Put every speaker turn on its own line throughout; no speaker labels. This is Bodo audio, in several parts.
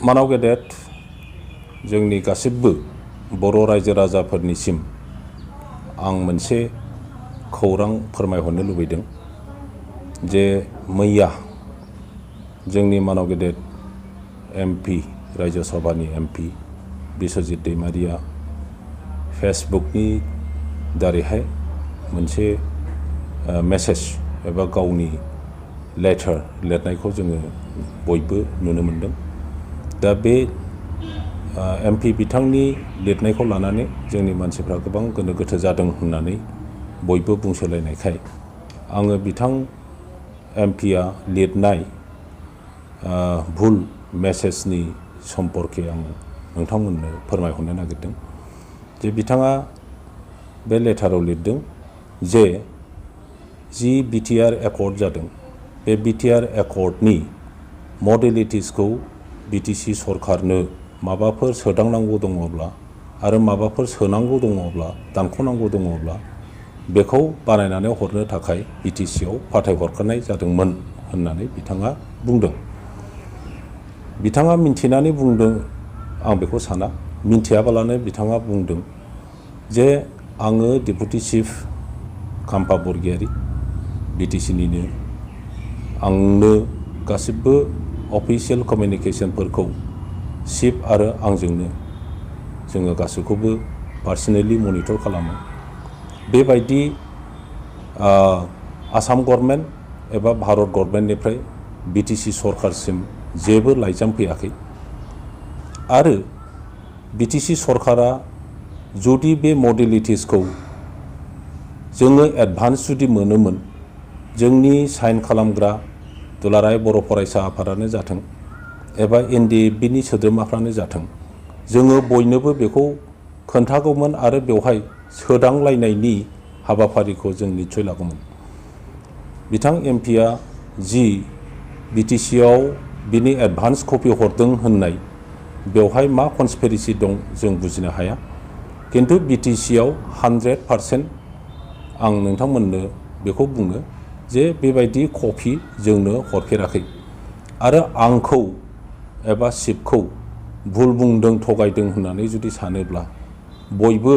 मानाव गेदेर जोंनि गासिबो बर' रायजो राजाफोरनिसिम आं मोनसे खौरां फोरमायहरनो लुबैदों जे मैया जोंनि मानाव गेदेर एमपि राज्य सभानि एमपि बिश्वजित दैमारिया फेसबुकनि दारैहाय मोनसे मेसेज एबा गावनि लेटार लिरनायखौ जोङो बयबो नुनो मोनदों। दा बे एमपि बिथांनि लिरनायखौ लानानै जोंनि मानसिफ्रा गोबां गोनो गोथो जादों होननानै बयबो बुंसोलायनायखाय आङो बिथां एमपिआ लिरनाय भुल मेसेजनि सम्पर्के आं नोंथांमोननो फोरमायहरनो नागिरदों जे बिथाङा बे लेटाराव लिरदों जे जि बिटिआर एकर्ड जादों बे बिटिआर एकर्डनि मडेलिटिसखौ बिटिसि सरकारनो माबाफोर सोदांनांगौ दङब्ला आरो माबाफोर सोनांगौ दङब्ला दानख'नांगौ दङब्ला बेखौ बानायनानै हरनो थाखाय बिटिसिआव फाथायहरखानाय जादोंमोन होननानै बिथाङा बुंदों। बिथाङा मिन्थिनानै बुंदों आं बेखौ साना, मिन्थियाबालानो बिथाङा बुंदों जे आङो डेपुटि चिफ खाम्फा बरगयारी बिटिसिनिनो आंनो गासिबो अफिसियेल कमिउनिकेशनफोरखौ चिफ आरो आंजोंनो जोङो गासैखौबो पार्सनेलि मनिटर खालामो। बेबायदि आसाम गभर्नमेन्ट एबा भारत गभर्नमेन्टनिफ्राय बिटिसि सरकारसिम जेबो लाइजाम फैयाखै आरो बिटिसि सरकारा जुदि बे मडेलिटिसखौ जोङो एडभान्स जुदि मोनोमोन जोंनि साइन खालामग्रा दुलाराय बर' फरायसा आफादानो जाथों एबा एनडिएफबिनि सोद्रोमाफ्रानो जाथों जोङो बयनोबो बेखौ खोन्थागौमोन आरो बेवहाय सोदांलायनायनि हाबाफारिखौ जों निस्सय लागौमोन। बिथां एमपिआ जि बिटिसिआव बिनि एडभान्स कपि हरदों होननाय बेवहाय मा कनस्पिरेसि दं जों बुजिनो हाया, किन्तु बिटिसिआव 100% आं नोंथांमोननो बेखौ बुङो जे बेबायदि कपि जोंनो हरफेराखै आरो आंखौ एबा चिफखौ भुल बुंदों थगायदों होननानै जुदि सानोब्ला बयबो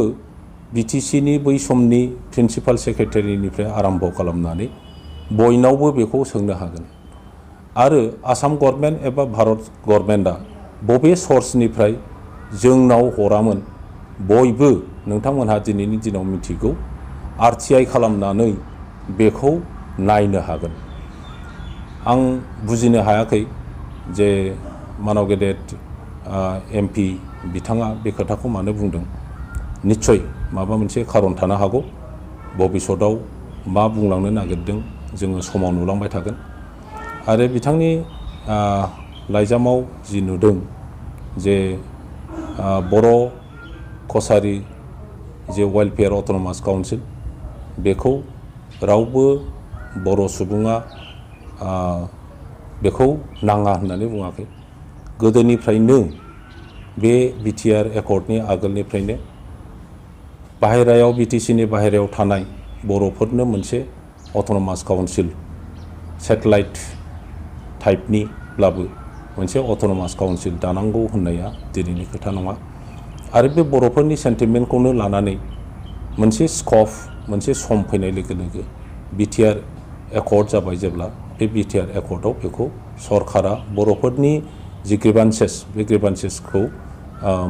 बिटिसिनि बै समनि प्रिन्सिपाल सेक्रेटारिनिफ्राय आरम्भ खालामनानै बयनावबो बेखौ सोंनो हागोन आरो आसाम गभर्नमेन्ट एबा भारत गभर्नमेन्टआ बबे सर्सनिफ्राय जोंनाव हरामोन बयबो नोंथांमोनहा दिनैनि दिनाव मिथिगौ। आरटिआइ खालामनानै बेखौ नायनो हागोन। आं बुजिनो हायाखै जे मानाव गेदेर एमपि बिथाङा बे खोथाखौ मानो बुंदों। निस्सय माबा मोनसे खारन थानो हागौ। भबिष्यतआव मा बुंलांनो नागिरदों जोङो समाव नुलांबाय थागोन आरो बिथांनि लाइजामाव जि नुदों जे बर' कसारि जे वेलफेयार अट'नमास काउन्सिल बेखौ रावबो बर' सुबुङा बेखौ नाङा होननानै बुङाखै। गोदोनिफ्रायनो बे बिटिआर एकर्डनि आगोलनिफ्रायनो बाहेरायाव बिटिसिनि बाहेरायाव थानाय बर'फोरनो मोनसे अट'नमास काउन्सिल सेटेलाइट टाइपनिब्लाबो मोनसे अट'नमास काउन्सिल दानांगौ होननाया दिनैनि खोथा नङा आरो बे बर'फोरनि सेन्टिमेन्टखौनो लानानै मोनसे स्कप मोनसे सम फैनाय लोगो लोगो बिटिआर एकर्ड जाबाय जेब्ला बे बिटिआर एकर्डआव बेखौ सरकारा बर'फोरनि जि ग्रिभान्सेस बे ग्रिभान्सेसखौ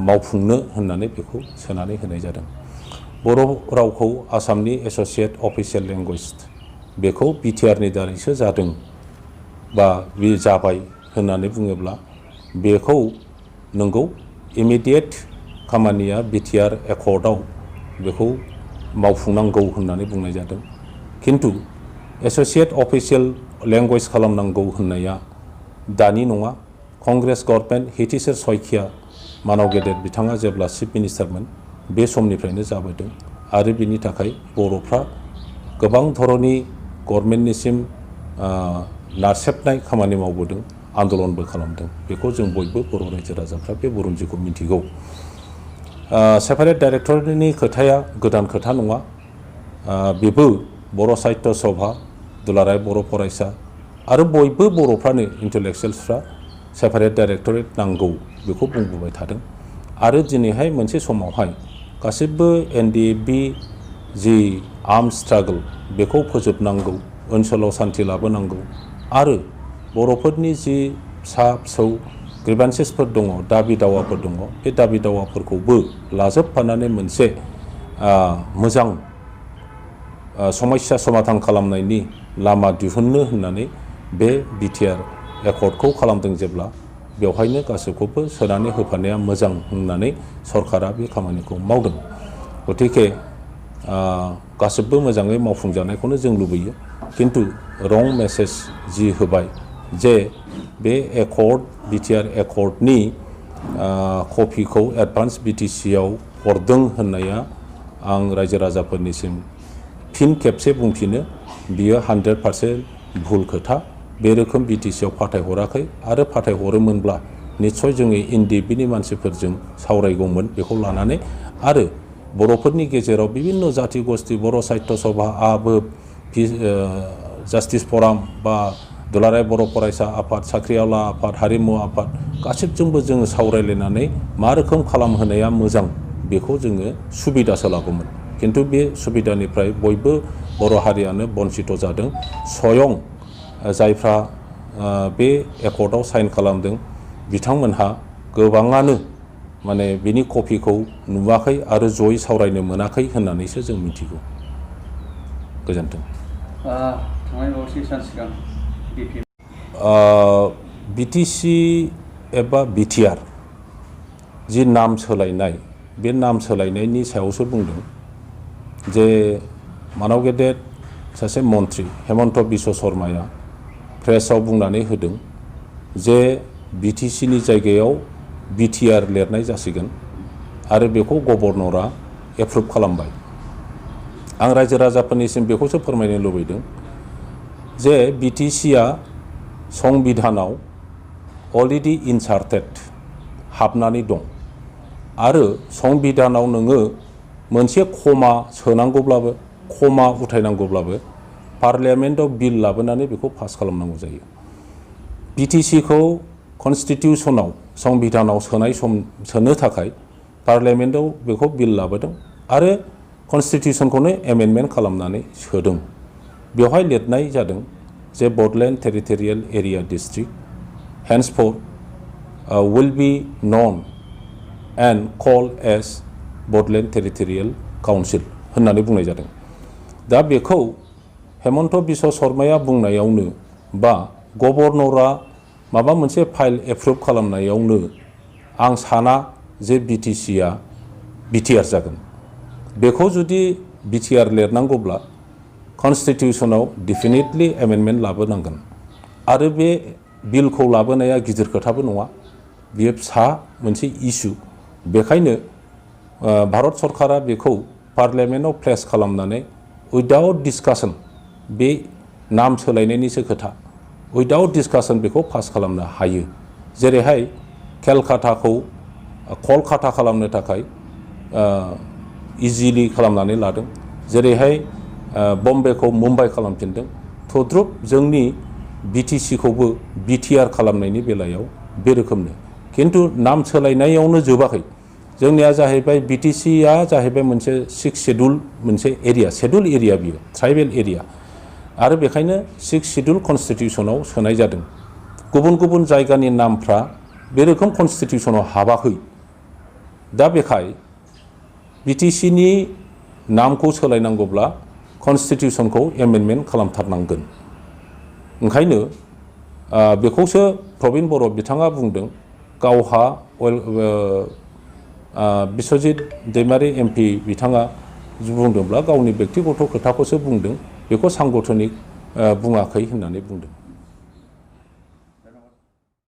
मावफुंनो होननानै बेखौ सोनानै होनाय जादों। बर' रावखौ आसामनि एस'सिएट अफिसियेल लेंगुवेज बेखौ बिटिआरनि दारैसो जादों बा बे जाबाय होननानै बुङोब्ला बेखौ नंगौ इमिडियेट खामानिया बिटिआर एकर्डआव बेखौ मावफुंनांगौ होननानै बुंनाय जादों, किन्तु एस'सिएट अफिसियेल लेंगुवेज खालामनांगौ होननाया दानि नङा। कंग्रेस गभर्नमेन्ट हितेश्वर शइकिया मानाव गेदेर बिथाङा जेब्ला चिफ मिनिस्टारमोन बे समनिफ्रायनो जाबोदों आरो बिनि थाखाय बर'फ्रा गोबां धरनि गभर्नमेन्टनिसिम नारसेबनाय खामानि मावबोदों, आन्दलनबो खालामदों। बेखौ जों बयबो बर' रायजो राजाफ्रा बे बुरुन्जिखौ मिथिगौ। सेपारेट डाइरेक्टरनि खोथाया गोदान खोथा नङा। बेबो बर' साहित्य सभा दुलाराय बर' फरायसा आरो बयबो बर'फ्रानो इन्टेलेक्सुयेल्सफ्रा सेपारेट डाइरेक्टरेट नांगौ बेखौ बुंबोबाय थादों आरो दिनैहाय मोनसे समावहाय गासिबो एनडिएफबि जि आर्म स्ट्रागल बेखौ फोजोबनांगौ ओनसोलाव सान्थि लाबोनांगौ आरो बर'फोरनि जि फिसा फिसौ ग्रिभान्सेसफोर दङ दाबि दावाफोर दङ बे दाबि दावाफोरखौबो लाजोबफानानै मोनसे मोजां समस्या समाधान खालामनायनि लामा दिहुननो होननानै बे बिटिआर एकर्डखौ खालामदों जेब्ला बेवहायनो गासैखौबो सोनानै होफानाया मोजां होननानै सरकारा बे खामानिखौ मावदों गतिके गासिबो मोजाङै मावफुंजानायखौनो जों लुबैयो किन्तु रं मेसेज जि होबाय जे बे एकर्ड बिटिआर एकर्डनि कपिखौ एडभान्स बिटिसिआव हरदों होननाया आं रायजो राजाफोरनिसिम फिन खेबसे बुंफिनो बियो 100% भुल खोथा बे रोखोम बिटिसिआव फाथायहराखै आरो फाथायहरोमोनब्ला निश्चय जोङो एनडिएफबिनि मानसिफोरजों सावरायगौमोन बेखौ लानानै आरो बर'फोरनि गेजेराव बिभिन्न जाति गोष्ठी बर' साहित्य सभा आबो जास्टिस फराम बा दुलाराय बर' फरायसा आफाद साख्रिआवला आफाद हारिमु आफाद गासिबजोंबो जोङो सावरायलायनानै मा रोखोम खालामहोनाया मोजां बेखौ जोङो सुबिदासो लागौमोन किन्तु बे सुबिदानिफ्राय बयबो बर' हारियानो बन्चित जादों स्वयं जायफ्रा बे एकर्डआव साइन खालामदों बिथांमोनहा गोबाङानो माने बिनि कपिखौ नुवाखै आरो जयै सावरायनो मोनाखै होननानैसो जों मिथिगौ गोजोन्थों
थांनाय बावैसो सान सिगां
बिटिसि एबा बिटिआर जि नाम सोलायनाय बे नाम सोलायनायनि सायावसो बुंदों जे मानाव गेदेर सासे मन्त्रि हेमन्त बिश्व शर्माया प्रेसआव बुंनानै होदों जे बिटिसिनि जायगायाव बिटिआर लिरनाय जासिगोन आरो बेखौ गभर्नरा एप्रुभ खालामबाय आं रायजो राजाफोरनिसिम बेखौसो फोरमायनो लुबैदों जे बिटिसिआ संबिधानाव अलरेडि इनसार्टेड हाबनानै दं आरो संबिधानाव नोङो मोनसे कमा सोनांगौब्लाबो कमा उथायनांगौब्लाबो पार्लियामेन्टआव बिल लाबोनानै बेखौ पास खालामनांगौ जायो बिटिसिखौ कन्स्टिटिउसनाव संबिधानाव सोनो थाखाय पार्लियामेन्टआव बेखौ बिल लाबोदों आरो कन्स्टिटिउसनखौनो एमेन्डमेन्ट खालामनानै सोदों बेवहाय लिरनाय जादों जे Bodoland Territorial Area District henceforth will be known and called as Bodoland Territorial Council होननानै बुंनाय जादों दा बेखौ हेमन्त बिश्व शर्माया बुंनायावनो बा गभर्नरा माबा मोनसे फाइल एप्रुभ खालामनायावनो आं साना जे बिटिसिआ बिटिआर जागोन बेखौ जुदि बिटिआर लिरनांगौब्ला कन्स्टिटिउसनाव डेफिनेटलि एमेन्डमेन्ट लाबोनांगोन आरो बे बिलखौ लाबोनाया गिदिर खोथाबो नङा बियो फिसा मोनसे इस्यु बेखायनो भारत सरकारा बेखौ पार्लियामेन्टआव प्लेस खालामनानै उइदाउट डिसकासन बे नाम सोलायनायनिसो खोथा उइदाउट डिसकासन बेखौ पास खालामनो हायो जेरैहाय केलकाताखौ कलकाता खालामनो थाखाय इजिलि खालामनानै लादों जेरैहाय बम्बेखौ मुम्बाइ खालामफिनदों थद्रुब जोंनि बिटिसिखौबो बिटिआर खालामनायनि बेलायाव बे रोखोमनो किन्तु नाम सोलायनायावनो जोबाखै जोंनिया जाहैबाय बिटिसिआ जाहैबाय मोनसे 6 शेड्युल मोनसे एरिया शेड्युल एरिया बियो ट्राइबेल एरिया आरो बेखायनो 6 शेड्युल कन्स्टिटिउसनाव सोनाय जादों गुबुन गुबुन जायगानि नामफ्रा बे रोखोम कन्स्टिटिउसनाव हाबाखै दा बेखाय बिटिसिनि नामखौ सोलायनांगौब्ला कन्स्टिटिउसनखौ एमेन्डमेन्ट खालामथारनांगोन ओंखायनो बेखौसो प्रबिन बर' बिथाङा बुंदों गावहा बिश्वजित दैमारि एमपि बिथाङा बुंदोंब्ला गावनि बेक्तिगत खोथाखौसो बुंदों बेखौ सांगठनिक बुङाखै होननानै बुंदों